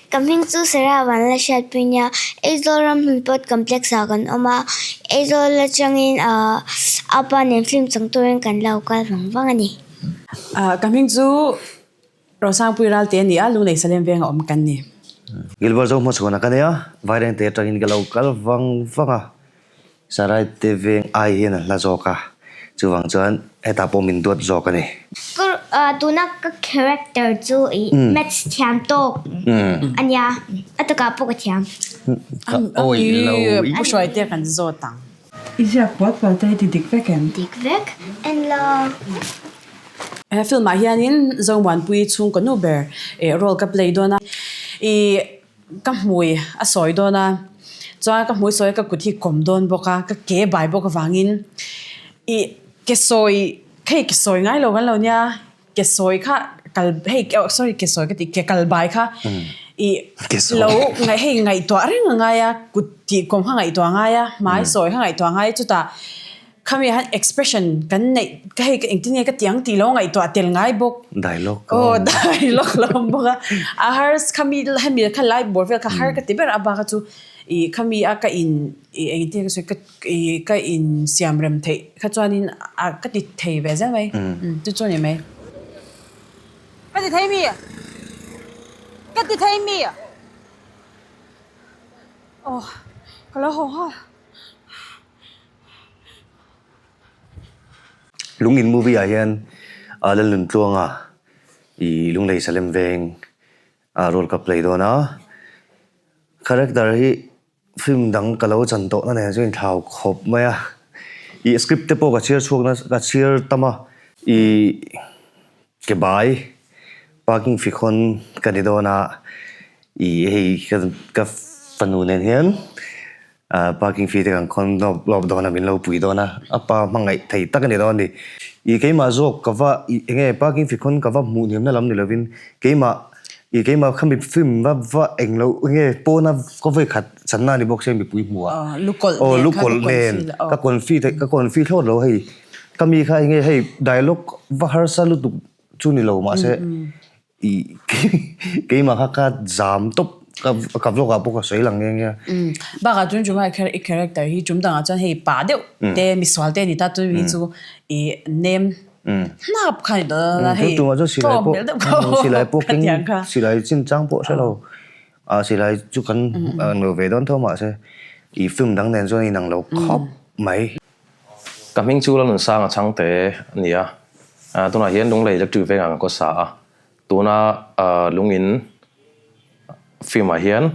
Ka hming chu Sarah Vanla Hriatpui nia, Aizawl Ramhlun Port Complex ah kan awm a, Aizawl atangin apa nen film chang turin kan lo kal vang vang a ni. Ka hming chu Rosangpui Ralte a ni a, Lunglei Salem venga awm kan ni. Gilbert Zohmachhuana ka nei a, Vairengte atangin ka lo kal vang vang a. Sarai te veng ai hian a hla zawk a, chuvang chuan hetah pawh min duat zawk a ni. Tuna ka character chu i maths thiam tawk a nia, a takah pawh ka thiam. Ka awih lo i. Pu Hruaitea kan zawt ang. I ziak puat puat te hi ti dik vek em? Dik vek en lo. He film ah hianin Zomuanpui chhungkaw nu ber role ka play dawn a. I Ka hmui a sawi dawn a, chuan ka hmui sawi a ka kut hi kawm dawn bawk a, ka ke bai bawk avangin ih ke sawi hei ke sawi ngai lo kan lo nia, ke sawi kha kal hei oh sorry ke sawi ka tih ke kal bai kha ih lo ngaih hei ngaihtuah reng a ngai a, kut tih kawm kha ngaihtuah a ngai a, hmai sawi kha ngaihtuah a ngai a chutah Khami han expression kan neih ka hei engtin nge ka ti ang tih lo ngaihtuah tel ngai bawk. Dialogue ka awm. Aw dialogue la awm bawk a. A har khami hemi kha light bawr vel kha har ka ti ber a bak a chu ih khami a ka in ih engtin nge ka sawi ka ih ka in siam rem theih kha chuanin a ka ti thei ve zel mai chu chu a ni mai. Ka ti thei mi? Ka ti thei mi? Aw ka lo haw nghal. Lungin movie ah hian Lalnuntluanga i Lunglei Salem veng ah role ka play dawn a, character hi film dang ka lo chan tawh na nen chuan inthlau khawp mai a, i script te pawh ka chhiar chhuak nasa ka chhiar tam a, i ke bai parking fee khawn ka ni dawn a, i hei ka fanu nen hian. Parking fee te kan khawn lawp lawp dawn a, min lo pui dawn a, a pa hmangaih thei tak a ni dawn a ni. I keimah zawk ka va i eng nge parking fee khawn ka va hmuh hniamna lam ni lovin keimah i keimah khami film va va eng lo eng nge pawna ka vawi khat channa a ni bawk sia mipui hmuh ah. Aw lukawlh nen ka confi theih ka confi thlawt lo hei ka mi kha eng nge hei dialogue va harsa lutuk chu ni lo mahse I keimah kha ka zam tawp ka ka vlog ah pawh ka sawi lang nghe nghe a. Bakah chuan chuma i character hi chum dangah chuan hei pa deuh te misual te a ni ta chu hi chu i nem hnap kha a ni tawh dawn a hei tlawm hmel deuh kha silai pawh keng silai chin chang pawh hre lo a silai chu kan lo ve dawn tho mahse i film dang nen chuan a inang lo khawp mai. Ka hming chu Lalnunsanga Chhangte a ni a, tunah hian Lunglei Electric Vengah kan khawsa a, tuna lungin film ah hian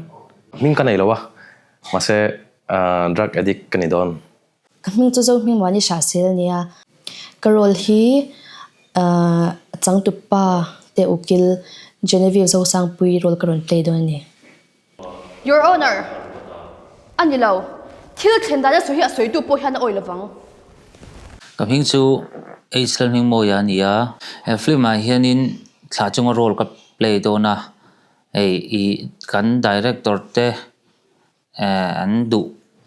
hming ka nei lo a, mahse drug addict ka ni dawn. Ka hming chu Zohmingmuani Hrahsel a ni a, ka role hi changtupa te ukil Genevieve Zosangpui role ka rawn play dawn a ni. Your Honour, a ni lo. Thil thlen dan a sawi hi a sawitu pawh hian a awih lovang. Ka hming chu H Lalhmingmawia a ni a, he film ah hianin thla chunga role ka play dawn a, hei ih kan director te eh an duh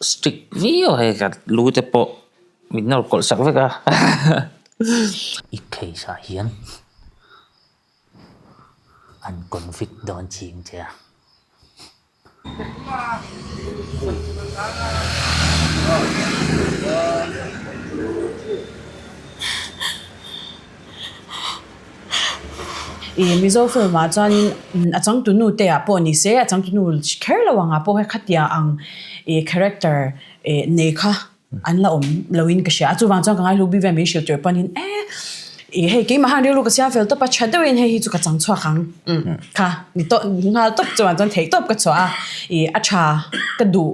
strict viau a hei ka lu te pawh min nawr kawlh sak vek a. I case ah hian An convict dawn ching che a. I Mizo film ah chuanin a changtunu te ah pawh ni se, a changtunu kher lo ang ah pawh khatia ang i character nei kha an la awm lo in ka hria a chuvang chuan ka ngai hlu bik vel min hrilh tur panin e ih hei keimah han rilru ka siam fel tawp a tha deuhin hei hi chu ka chang chhuak ang kha ni tawh nghal tawp chuan chuan theih tawp ka chhuah a ih a tha ka duh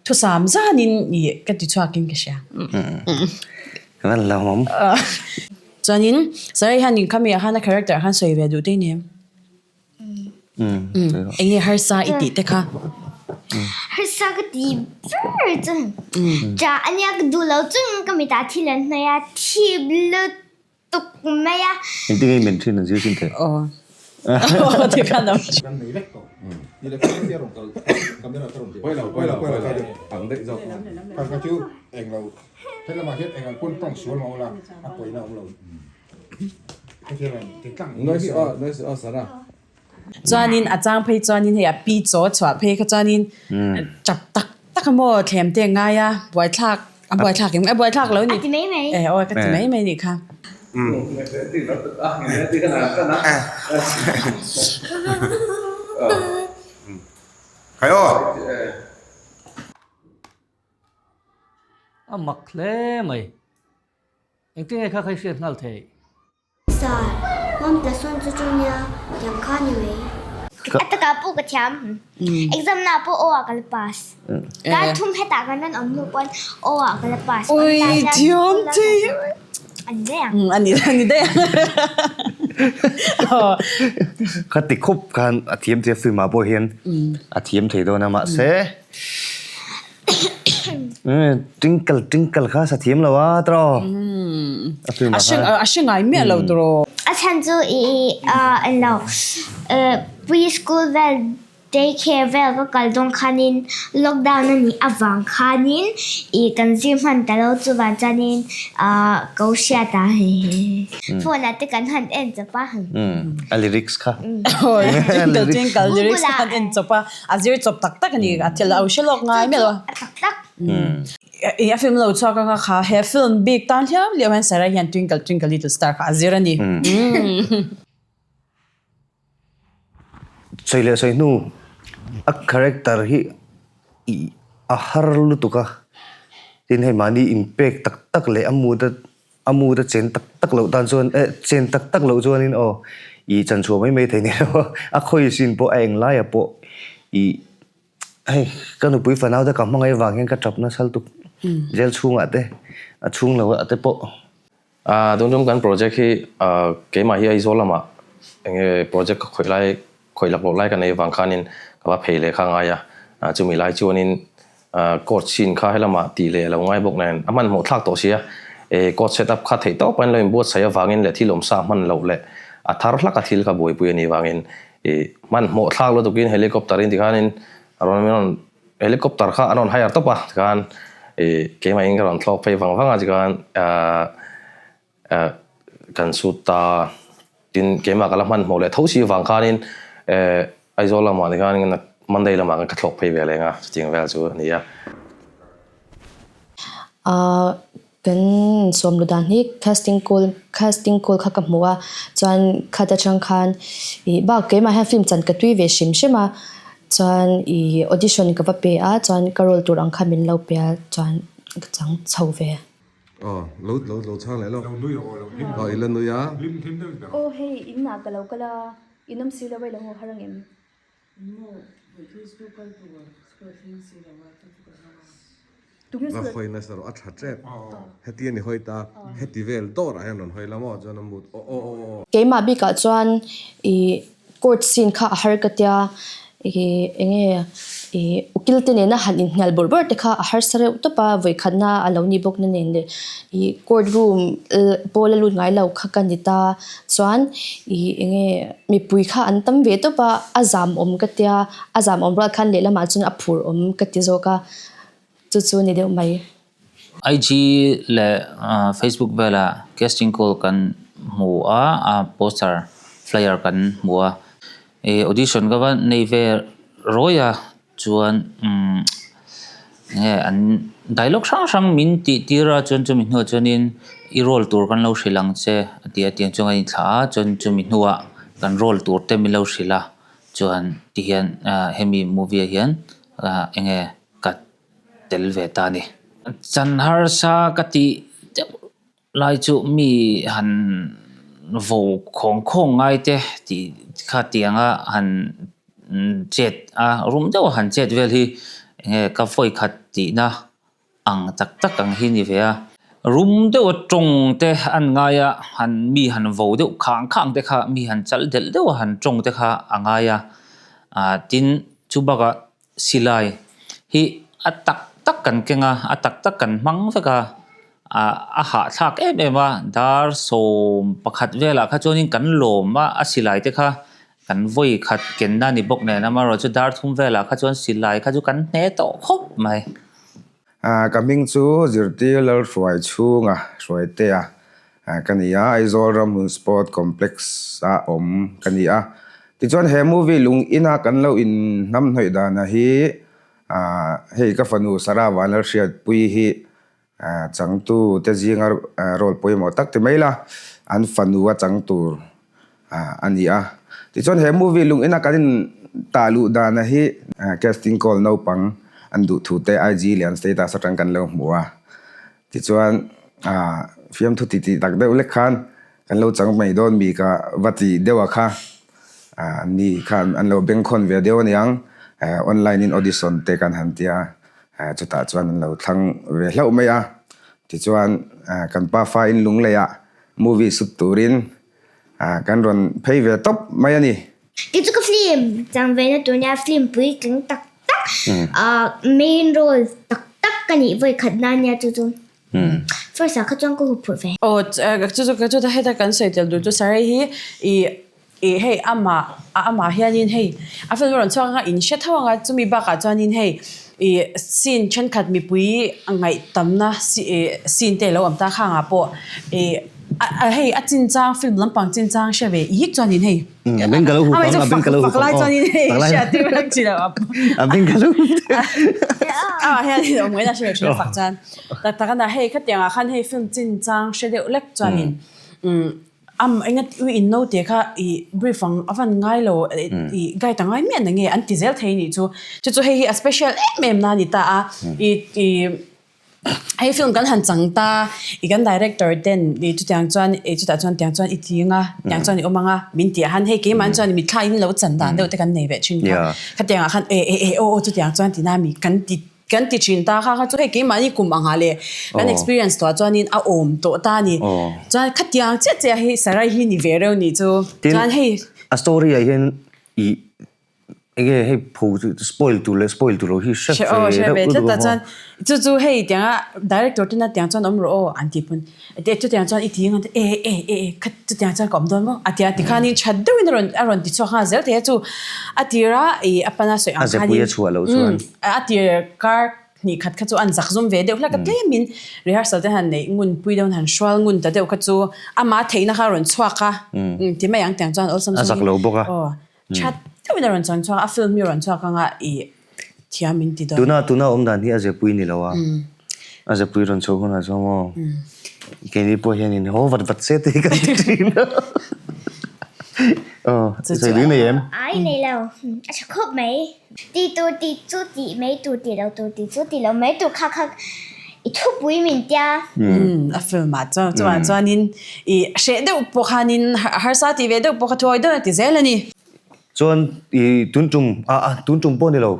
thusam zanin ih ka ti chhuak in ka hria. Kan la awm. Chuanin Sarai hian khami ah khan a character ah khan sawi ve duh te i nem. Eng nge harsa i tih te kha? Harsa ka ti ber chu cha ania ka duh lo chung ka mitah thil an hnawih a thip lutuk mai a. Engtin nge i men thin an zir chin theih? Aw ti khan awm. Kan nei vek tawh. Ni le kha tia rawn kal camera ka rawn ti. Pawi lo pawi lo pawi lo ang daih zawk. Kha kha chu eng lo he lamah hian eng ang pawn tawng sual mah ula a pawina awm lo. Chuanin a chang phei chuanin hei a pi chaw chhuah phei kha chuanin chap tak tak a maw thlem te ngai a, buaithlak a buaithlak em a buaithlak lo ni. A ti mai mai. E awi ka ti mai mai nih kha. Khai aw. A mak hle mai. Engtin nge kha kha i hriat nghal theih? Sir, one plus one chu chu nia, tiang kha ni mai. A takah pawh ka thiam. Exam na pawh aw ah ka la pass. Kar thum hetah kan rawn awm hnu pawn aw ah ka la pass. Ui, thiam thei. A ni daih ang. A ni a ni daih ang. Kha ti khup khan a thiam thei a film ah pawh hian a thiam thei dawn a mahse Twinkle twinkle kha sa thiam lo a tiraw? A film ah khan. A hre ngai miah lo tiraw? A chhan chu i englo pre-school vel day care vel ka kal dawn khanin lockdown a nih avang khanin i kan zir hman ta lo chuvang chuanin ko hriat a phone ah te kan han en chawp a. A lyrics kha. Twinkle twinkle lyrics kha han en chawp a. A zir chawp tak tak a ni, a thil a hre lawk ngai miah lo. A tak tak. I a film lo chhuak anga kha he film bik tan hliam hliam hian Sarah hian Twinkle Twinkle Little Star kha a zir a ni. Sawi leh sawi hnu a character hi a har lutuk a, tin hei mahni inpek tak tak leh a mood a A mood a chen tak tak loh tan chuan eh chen tak tak loh chuanin aw i chan chhuah mai mai thei ni lo a, a khawi sin pawh a eng laia pawh i hei ka nupui fanau te ka hmangaih avang hian ka tap nasa lutuk jail chhungah te a chhung lo ah te pawh. Ah tun tum kan project hi ah keimah hi Aizawl lamah enge project ka khawih lai khawih lak loh lai ka nei avang khanin ka va phei leh kha ngai a, ah chumi lai chuanin Court chin kha helamah tih leh a lo ngai bawk nen a hmanhmawh thlak tawh sia. Court set up kha theih tawp an lo inbuatsaih avangin leh thil awmsa hman loh leh a thar hlak a thil kha buaipui a nih vangin hmanhmawh thlak lutukin helicopter in tikhanin a rawn min rawn helicopter kha an rawn hire tawp a tikhan keimahin ka rawn thlawk phei vang vang a tikhan Kan sut ta, tin keimah ka la hmanhmawh leh tho si vang khanin Aizawl lamah ni khan Monday lamah khan ka thlawk phei ve leng a, chutiang vel chu a ni a. Kan sawmlu dan hi casting call casting call kha ka hmu a, chuan khat atang khan ih bak keimah hian film chan ka tui ve hrim hrim a, chuan ih audition ka va pe a, chuan ka role tur ang kha min lo pe a, chuan ka chang chho ve. Aw, lo lo lo chhang leh lawk. Lo nui aw, lo hlim. Aw, i la nui a. Hlim hlim deuh ber. Aw hei, in ah ka lo kal a, in awm si lo a i lo haw har ang em? Maw, vawiin school kal tur, school a thleng si lo a, chu chu ka zawng a. Va hawi nasa rawh, a tha tep. Heti a ni hawi ta, heti vel dawrah hian rawn hawi la maw chuan a mut aw aw aw aw. Keimah bikah chuan i Court scene kha a har ka tia, ih enge ih ukil te nena han inhnial bawrh bawrh te kha a harsa reuh tawp a, vawikhatna a lo ni bawk na nen leh ih court room pawl a lut ngai lo kha ka ni ta chuan ih enge mipui kha an tam ve tawp a, a zam awm ka tia, a zam awm rual khan lehlamah chuan a phur awm ka ti zawk a, chu chu ni deuh mai. IG leh Facebook velah casting call kan hmu a, a poster flyer kan hmu a, ih audition ka va nei ve rawi a chuan umm enge an dialogue hrang hrang min tih tir a chuan chumi hnuah chuanin i role tur kan lo hrilh ang che a ti a tiang chuan kan inthlah a chuan chumi hnuah kan role tur te min lo hrilh a chuan tihian ah hemi movie ah hian ah enge ka tel ve ta a ni. Chan harsa ka tih deuh lai chu mi han vo khawng khawng ngai te tih kha tianga han chet a rum deuh a han chet vel hi enge ka vawi khat tihna ang tak tak ang hi ni ve a. Rum deuh a tawng te an ngai a han mi han vo deuh khang khang te kha mi han chal delh deuh a han tawng te kha a ngai a ah tin chu bakah Silai hi a tak tak kan keng a, a tak tak kan hmang vek a, ah a hahthlak em em a, dar 11 velah kha chuanin kan lawm a, a silai te kha kan vawi khat kenna a ni bawk nen amaherawh chu dar thum velah kha chuan silai kha chu kan hne tawh khawp mai. Ka hming chu Zirtir Lalhruai chhunga Hruaitea ka ni a, Aizawl Ramhmun Sport Complex-a awm ka ni a. Tichuan he movie lung ina kan lo in hnamhnawih dana hi hei ka fanu Sarah Vanlalhriatpuii hi changtu te zinga role pawimawh tak ti mai la, an fanu a chang tur a ni a. Tichuan he movie lung ina kan in tah luh dana hi casting call naupang an duh thu te IG leh an status atang kan lo hmu a. Tichuan fiamthu titih tak deuh lek khan kan lo chang mai dawn mi ka va ti deuh a kha ni khan an lo bengkhawn ve deuh aniang online in audition te kan han tia chutah chuan an lo thlang ve hlauh mai a tichuan kan pafa in lungleiah movie shoot turin kan rawn phei ve tawp mai a ni. Tichu ka film chang ve na tur nia film puitling tak tak main role tak tak ka nih vawi khat na nia chu chu first ah kha chuan ka hu phurh ve. Aw chu chu chu heta kan sawi tel duh chu Sarai hi ih ih hei amah amah hianin hei a film a rawn chhuak anga in hre tho anga chumi bakah chuanin hei ih scene thenkhat mipui ngaihtamna scene te alo awm ta khangah pawh ih hei a chinchang film lampang chinchang hre ve ik chuanin hei A beng ka lo hup ang, a beng ka lo hup ang aw. Hriat tir vek chi lo. A beng ka lo hup. Amah hian in awm ngaihna hre ve thin a fak chuan. Tak tak a na hei khatiang ah khan hei film chinchang hre deuh lek chuanin am enga ui in naute kha i brief ang a van ngai lo i guide a ngai miah na nge an ti zel thei nih chu. Chu chu hei hi a special em em na a ni ta a i i Hei film kan han chang ta, i kan director ten i chutiang chuan i chutah chuan tiang chuan i ting a, tiang chuan i awm ang a, min tih ah khan hei keimah chuan mitthla in lo chan dan deuh te kan nei ve thin kha. Khatiang ah khan e e e aw aw chutiang chuan tina mi kan ti kan ti thin ta kha kha chu hei keimahni kum ang ah leh kan experience tawh ah chuanin a awm tawh ta a ni. Chuan khatiang chiah chiah hi Sarai hi ni ve reuh nih chu. Chuan hei. A story ah hian i Enge hei pho chu spoil tur leh spoil tur lo hi hre ve deuh tlat a chuan chu chu hei tianga director tena tiang chuan awm rawh aw an tih pawn chutiang chuan i ti ang e e e kha chutiang chuan ka awm dawn maw a tia tikhanin that deuhin a rawn a rawn ti chhuak nghal zel thei a chu a tira ih a pana sawi ang khanin a tir kar hnih khat kha chu an zak zum ve deuh hlek a tlemin rehearsal te han neih ngun pui deuhin han hrual ngun ta deuh kha chu ama theihna kha a rawn chhuak a ti mai ang tiang chuan awlsam a zak lo bawk a. That deuhin a rawn chang chhuak a, a film hi a rawn chhuak anga i thiam min ti dawn. Tuna tuna awm dan hi a zepui ni lo a, a zepui rawn chhuah hunah chuan maw keini pawh hian in haw vat vat se te hi kan ti thin a. Aw, sawi ding nei em? Ai nei lo, a tha khawp mai. Ti tur ti chu tih mai tur ti lo tur ti chu ti lo mai tur kha kha i thupui min tia. A film ah chuan chuvang chuanin i hreh deuh pawh khanin harsa tih ve deuh pawh kha thuawi deuh a ti zel a ni. Chuan i tun tum a a tun tum pawh ni lo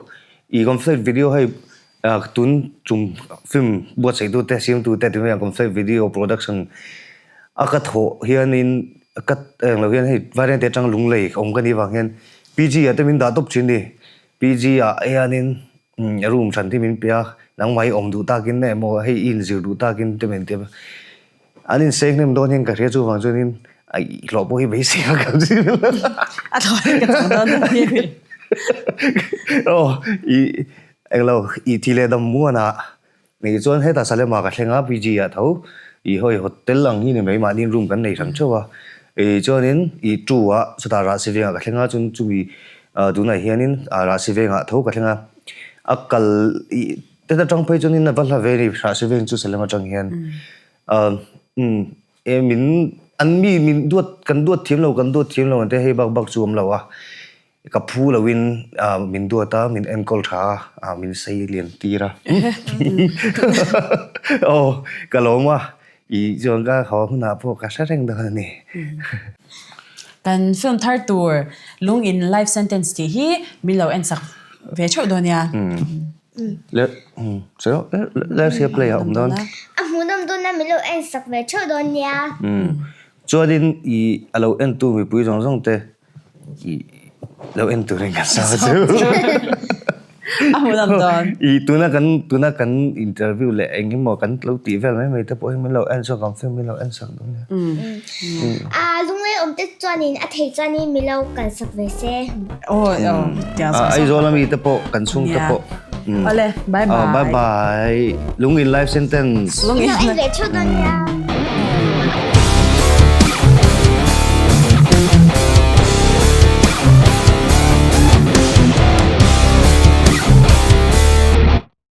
i conflict video hei tun tum film buatsaih tu te siam tu te ti mai ang conflict video production a ka thawh hianin ka eng lo hian hei variant te atang lunglei awm ka nih vang hian PG ah te min dah tawp thin ni PG ah hianin room hran te min pe a nangmah hi awm duh takin emaw hei i inzir duh takin te min ti a an inseng hnem dawn hian ka hria chuvang chuanin aih hlawh pawh hi beisei a kal zir a hlawh hi ka chang dawn a ni aw i englo i thi leh dam muanah Nei chuan hetah Salema ka thleng a, PG ah tho i hawi hotel ang hi ni mai mahni room kan nei hrang theuh a, i chuanin i two ah chutah Rahsi vengah ka thleng a, chuan chumi tunah hianin Rahsi vengah tho ka thleng a, a kal i tet atang phei chuanin a va hla ve a ni Rahsi veng chu Salem atang hian umm e min an mi min duat kan duat thiam lo kan duat thiam lo ang te hei bak bak chu awm lo a. Ka phu loin min duat a, min enkawl tha a, min sei lian tir a. Aw, ka lawm a, i chuan ka haw hunah pawh ka hre reng dawn a ni. Kan film thar tur Lung in Life Sentence tih hi min lo en sak ve theuh dawn nia. Le, Lersia play a awm dawn. A hmuhnawm dawn a, min lo en sak ve theuh dawn nia. Chuanin i a lo entu mipui zawng zawng te I lo en turin kan sa chu. A hmu lam dawn. I tuna kan tuna kan interview leh eng emaw kan lo tih vel mai mai te pawh hi min lo en zawk ang film min lo en sak dawn nia. A lunglei awm te chuanin a thei chuanin min lo kal sak ve se. Aw aw tiang zawng zawng. Aizawl ami te pawh kan chhung te pawh. Awle bye bye. Bye bye. Lungin life sentence. Lungin. Min lo en ve theuh dawn nia.